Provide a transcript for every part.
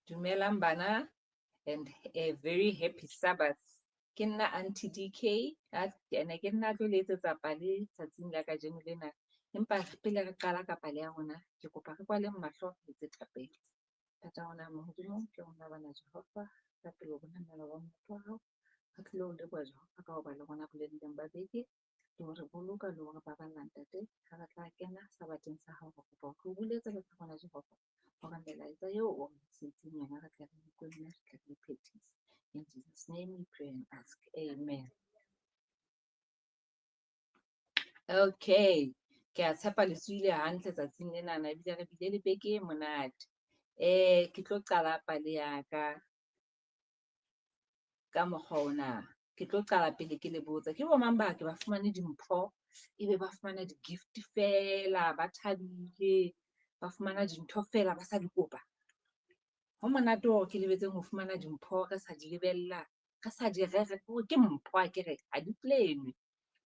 Dumelang bana and a very happy Sabbath. Ke nna Aunty DK, ene ke nna tlo le etsetsa pale tsatsing la kajeno lena. Empa pele re qala ka pale ya rona, ke kopa re kwaleng mahlo re etse thapelo. Ntata rona ya mahodimong, ke rona bana Jehova, ka pele ho rona mmele wa motho wa hao. Re tlilo o leboha Jehova ka hoba le rona boleleng ba beke, le hore boloka le hore baballa ntate. Ha re tla kena sabateng sa hao, re kopa o tlo bule tsebe tsa rona Jehova, hore melaetsa eo o re tlisitseng yona re tle re utlwe mme re tle re e phethise. In Jesus' name we pray and ask. Amen. Okay, ke a tshepa le tsohile hantle tsatsing lenana ebile re bile le beke e monate. Ke tlo qala pale ya ka ka mokgwa ona. Ke tlo qala pele ke le botsa, ke bo mang ba ke ba fumane dimpho, ebe ba fumana di-gift feela, ba thabile, ba fumana dintho feela ba sa di kopa? Ho monate hore ke lebetseng ho fumana dimpho re sa di lebella, re sa di rera, ke hore ke mpho akere ha di plan-we.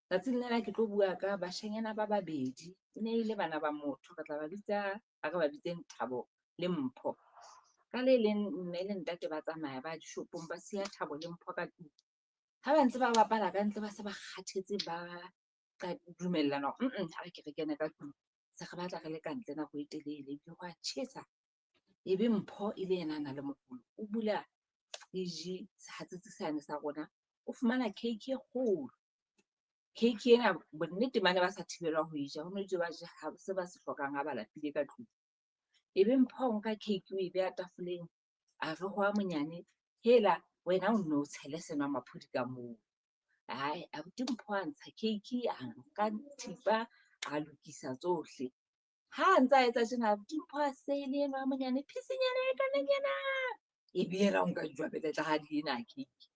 Tsatsing lena ke tlo bua ka bashanyana ba babedi, e ne e le bana ba motho, re tla ba bitsa, a re ba bitseng Thabo le Mpho. Ka le leng mme le ntate ba tsamaya ba dishopong ba siya Thabo le Mpho ka tlung. Ha ba ntse ba bapala ka ntle ba se ba kgathetse ba dumellana hore ha re ke re kene ka tlung, se re batla re le ka ntle nako e telele ebile ho a tjhesa. Ebe Mpho e le yena a nang le moholo, o bula fridge sehatsetsi sane sa rona, o fumana cake e kgolo. Cake ena bonnete ba ne ba sa thibelwa ho e ja, ho no itswe ba je se ba se hlokang ha ba lapile ka tlung. Ebe Mpho o nka cake o e beha tafoleng, a re ho a monyane, hela wena o nno o tshele senwamaphodi ka moo. Hai, abuti Mpho a ntsha cake, a nka thipa, a lokisa tsohle. Ha a ntse a etsa tjena, abuti Mpho a sele enwa a monyane, phisinyana e kananyana. Ebe yena o nka jwabetlahadi ena ya cake.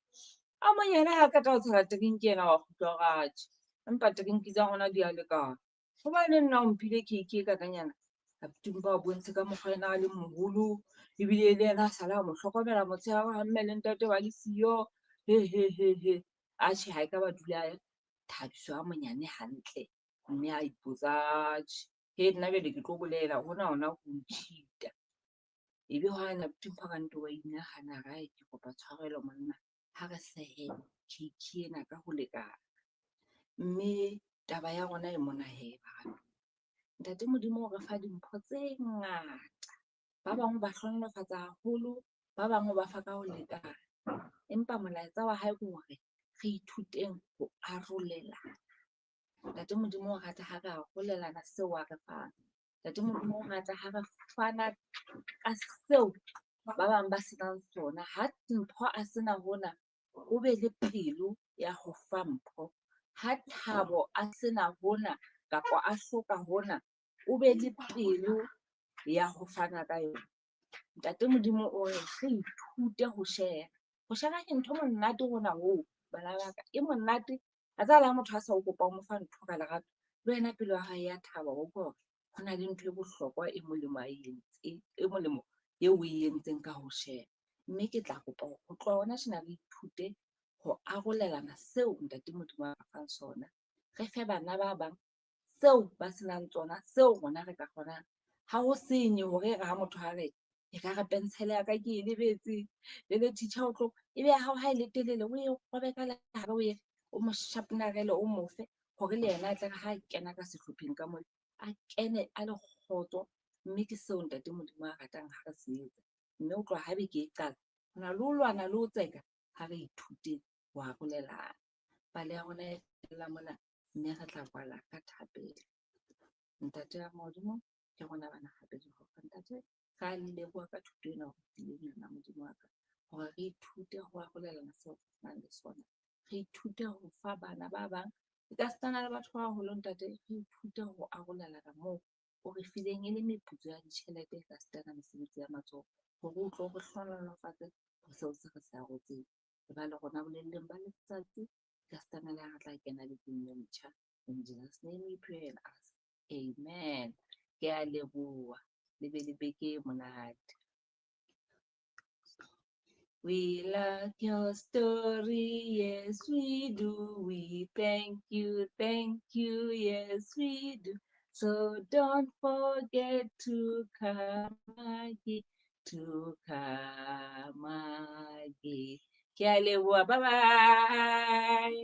A monyane ha qeta ho tshela drink ena wa kgutla o re atjhe, empa drink tsa rona di a lekana. Hobaneng nna o mphile cake e kakanyana? Abuti Mpho a bontshe ka mokgwa ena a leng moholo, ebile le yena a sala a mo hlokomela motshehare ha mme le ntate ba le siyo. He he he he. Atjhe ha e ka ba dula Thabiso a monyane hantle, mme a ipotsa atjhe, he nna jwale ke tlo bolela hona hona ho ntjhita. Ebe hwane abuti Mpho ka nnete wa inahana a re ae ke kopa tshwarelo monna, ha re sehe cake ena ka ho lekana. Mme taba ya rona e mona hee baratuwa. Ntate Modimo o re fa dimpho tse ngata. Ba bang o ba hlohonolofatsa haholo, ba bang o ba fa ka ho lekana. Empa molaetsa wa hae ke hore re ithuteng ho arolelana. Ntate Modimo o rata ha re arolelana seo a re fang. Ntate Modimo o rata ha re fana ka seo ba bang ba senang sona. Ha Mpho a sena hona, o be le pelo ya ho fa Mpho. Ha Thabo a sena hona kapa a hloka hona, o be le pelo ya ho fana ka yona. Ntate Modimo o re re ithute ho shera. Ho shera ke ntho e monate hona hoo bana ba ka, e monate. A tseba le ha motho a sa o kopa o mo fa ntho ka lerato, le wena pelo ya hao ya thaba, wa utlwa hore ho na le ntho e bohlokwa e molemo a e entse, e molemo eo o e entseng ka ho shera. Mme ke tla kopa hore ho tloha hona tjena re ithute ho arolelana seo Ntate Modimo a re fang sona. Re fe bana ba bang seo ba senang tsona, seo rona re ka kgonang. Ha ho senye hore e re ha motho a re ekare pentshele ya ka ke e lebetse, jwale teacher o tlo, ebe ya hao ha e le telele o e robe ka lehare, o e o mo sharpenarele, o mo fe hore le yena a tle re ha kena ka sehlopheng ka mole, a kene a le kgotso. Mme ke seo Ntate Modimo a ratang ha re se etsa. Mme ho tloha ha beke e qala, ho na le ho lwana le ho tseka, ha re ithuteng ho arolelana. Pale ya rona e fella mona, mme re tla kwala ka thapelo. Ntate wa mahodimo, ke rona bana hape Jehova. Ntate, re a leboha ka thuto ena o re fileng yona Modimo wa ka, hore re ithute ho arolelana seo re nang le sona. Re ithute ho fa bana ba bang, ekasitana le batho ba baholo ntate, re ithute ho arolelana moo o re fileng e le meputso ya ditjhelete ekasitana mesebetsi ya matsoho, hore o tlo re hlohonolofatse ho seo se re se arotseng. E ba le rona bolelleng ba letsatsi, ekasitana le ha re tla kena bekeng e ntjha. In Jesus' name we pray and ask. Amen. Ke a leboha. Le be le beke e monate. We like your story, yes we do. We thank you, yes we do. So don't forget to come again. to come again. Ke a leboha, bye bye.